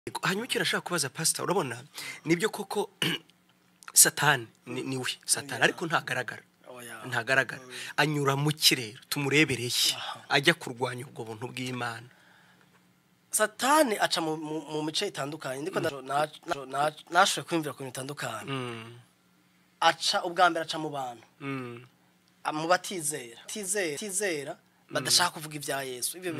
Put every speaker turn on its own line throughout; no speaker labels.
Hanyuma icyo nashaka kubaza, pastor, urabona nibyo koko Satani ni we Satani, ariko ntagaragara.
Oya.
Ntagaragara, anyura mu kirere tumurebereye ajya kurwanya ubwo buntu bw'Imana.
Satani aca mu mice itandukanye. Ndiko nashoboye kwiyumvira ku bintu bitandukanye. Aca ubwa mbere, aca mu bantu, mu batizera, tizera badashaka kuvuga ibya Yesu. Ibyo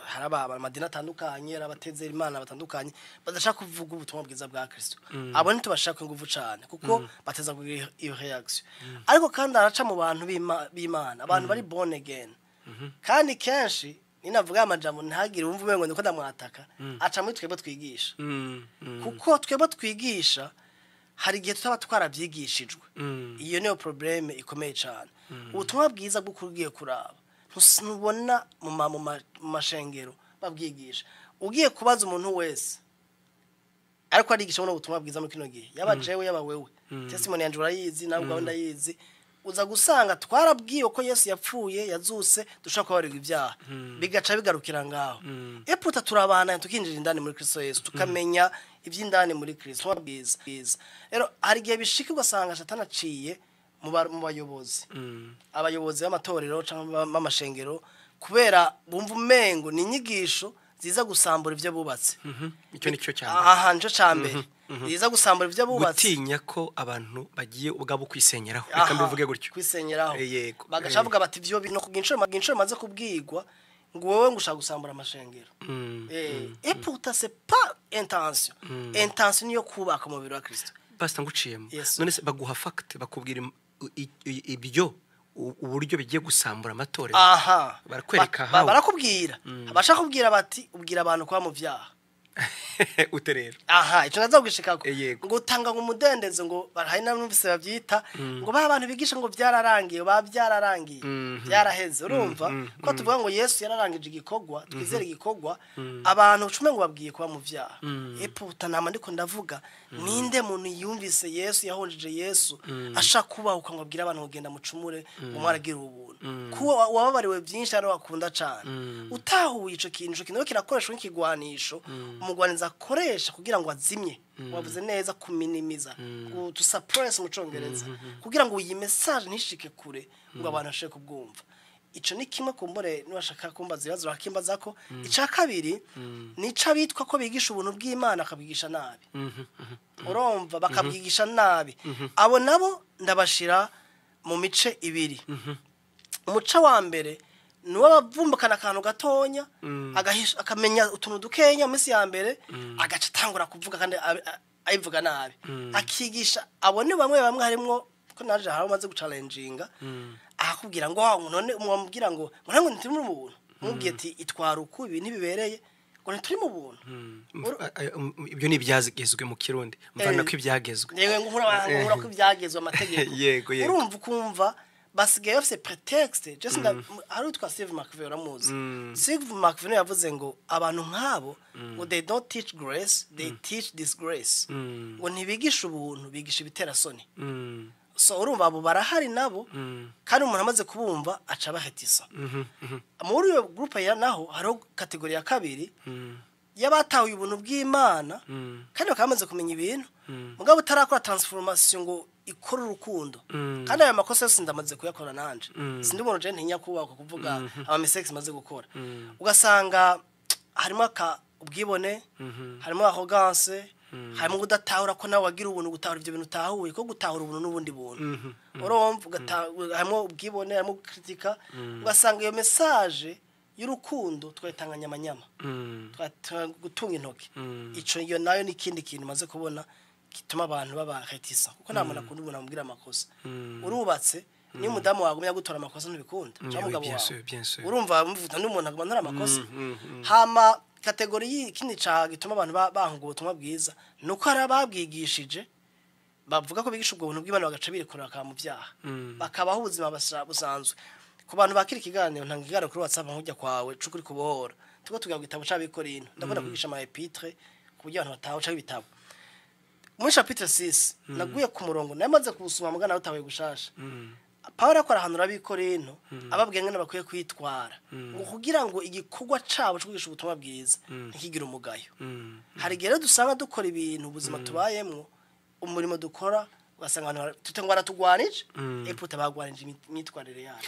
hari amadini atandukanye, hari abatizera Imana batandukanye badashaka kuvuga ubutumwa bwiza bwa Kristo. Abo ntitubashaka ingufu cyane kuko bateza kugira iyo reaction. Ariko kandi araca mu bantu b'Imana, abantu bari born again. Kandi kenshi ninavuga amajambo, ntihagire wumva umengo ndiko ndamwataka. Aca muri twebwe twigisha, kuko twebwe twigisha hari igihe tutaba twarabyigishijwe. Iyo niyo problème ikomeye cyane. Ubutumwa bwiza bwo ugiye kuraba, ntubona mu mashengero babwigisha. Ugiye kubaza umuntu wese ariko arigisha buno butumwa bwiza muri kino gihe, yaba jewe, yaba wewe, testimony yanje urayizi, nawe ubwawe ndayizi, uza gusanga twarabwiwe ko Yesu yapfuye, yazuse, dushobora kubabarirwa ibyaha, bigaca bigarukira ngaho. Eputa turabana tukinjira indani muri Kristo Yesu, tukamenya iby'indani muri Kristo bwiza bwiza. Rero hari igihe bishika ugasanga Satani aciye mu bayobozi, abayobozi b'amatorero cyangwa b'amashengero, kubera bumva umengo ni inyigisho ziza gusambura ibyo bubatse.
Icyo ni cyo cyane.
Aha nico ca mbere, ziza gusambura ibyo bubatse.
Gutinya ko abantu bagiye ubwabo kwisenyeraho, reka mbivuge gutyo.
Kwisenyeraho.
Yego.
Bagaca bavuga bati ivyo bintu ku inshuro maze kubwirwa ngo wowe ngo ushaka gusambura amashengero. Et pourtant c'est pas intention. Intention niyo kubaka umubiri wa Kristo.
Pastor, nguciyemo.
Yes.
None se baguha fact, bakubwira ibyo uburyo bigiye gusambura amatorero?
Aha.
Barakwereka how?
Barakubwira, bashaka kubwira bati ubwira abantu kuba mu vyaha.
Ute rero?
Aha, ico naza kugishikako.
Yego.
Ngo utanga ngo umudendezo, ngo hari n'abumvise bavyita ngo ba bantu bigisha ngo byararangiye, ba byararangiye, byaraheze. Urumva ko tuvuga ngo Yesu yararangije igikorwa, twizere igikorwa. Abantu ucume ngo babwiye kuba mu vyaha. Eputa nama ndiko ndavuga, ninde muntu yumvise Yesu yahonjeje, Yesu ashaka kubahuka ngo abwire abantu kugenda mucumure, ngo mwaragira ubuntu, kuba wababariwe byinshi ari wakunda cane? Utahuye ico kintu, ico kintu kirakoreshwa nk'ikigwanisho umugwanizi akoresha kugira ngo azimye, wavuze neza, kuminimiza, to suppress mu Congereza, kugira ngo iyi message ntishike kure, ngo abantu bashobore kubwumva. Ico ni kimwe. Kumbure nibashaka kumbaza ibibazo bakimbaza ko. Ica kabiri ni ico abitwa ko bigisha ubuntu bw'Imana akabwigisha nabi. Urumva, bakabwigisha nabi. Abo nabo ndabashira mu mice ibiri. Umuce wa mbere ni uw'abavumbukana akantu gatonya, akamenya utuntu dukenya mu minsi ya mbere, agaca atangura kuvuga kandi abivuga nabi, akigisha. Abo ni bamwe bamwe harimwo ko naje hari umaze guchallenginga, akakubwira ngo "Ah, none mwamubwira ngo none ngo ntituri mu buntu?" Mubwiye ati itwara uku, ibi ntibibereye, ngo ntituri mu buntu.
Ibyo ni ibyagezwe mu Kirundi, mvana ko ibyagezwe.
Yego, ngo nkura ko ibyagezwe, amategeko.
Yego.
Urumva, ukumva basigaye bafise prétexte. Just hari utwa Steve McVeigh, uramuzi? Steve McVeigh yavuze ngo abantu nk'abo ngo they don't teach grace, they teach disgrace, ngo ntibigisha ubuntu, bigisha ibiterasoni. So urumva abo barahari nabo, kandi umuntu amaze kubumva aca abahetisa. Muri iyo groupe ya naho hariho catégorie ya kabiri y'abatahuye ubuntu bw'Imana kandi bakaba bamaze kumenya ibintu, mugabo utarakora transformation ngo ikore urukundo. Kandi aya makosa yose ndamaze kuyakora nanje. Sindi umuntu je ntinya kubaka kuvuga ama mistakes maze gukora. Ugasanga harimo aka ubwibone, harimo arrogance, harimo kudatahura ko nawe wagira ubuntu, gutahura ibyo bintu utahuye, ko gutahura ubuntu n'ubundi buntu. Urumva, harimo ubwibone, harimo kritika. Ugasanga iyo message y'urukundo twayitanga nyamanyama, gutunga intoki. Ico iyo nayo ni ikindi kintu maze kubona gituma abantu baba réticents, kuko nta muntu akunda umuntu amubwira amakosa. Urubatse, niyo umudamu wagumya gutora amakosa, ntibikunda, cyangwa umugabo
Bien
wawe.
sûr, bien sûr.
Urumva, muvuga n'umuntu aguma ntora amakosa. Hama catégorie y'ikindi ca gituma abantu bahunga ubutumwa bwiza ni uko hari ababwigishije bavuga ko bigisha ubwo buntu bw'Imana, bagaca birekura, bakaba mu byaha, bakabaho ubuzima busanzwe. Ku bantu bakira ikiganiro, ntanga ikiganiro kuri WhatsApp nkujya kwawe cukuri kubohora, tuko tugira igitabo c'Abikorino. Ndakunda kwigisha ama épîtres ku buryo abantu bataha uca ibitabo. Muri chapitre 6 naguye ku murongo namaze kuwusoma, mugana utabaye gushasha. Pawulo akora ahantu ab'Ikorinto, ababwiye ngene bakwiye kwitwara ngo kugira ngo igikorwa cabo cyo kwigisha ubutumwa bwiza ntikigire umugayo. Hari igihe rero dusanga dukora ibintu, ubuzima tubayemwo, umurimo dukora, ugasanga abantu tute ngo baratugwanije, eputa bagwanije imyitwarire yacu.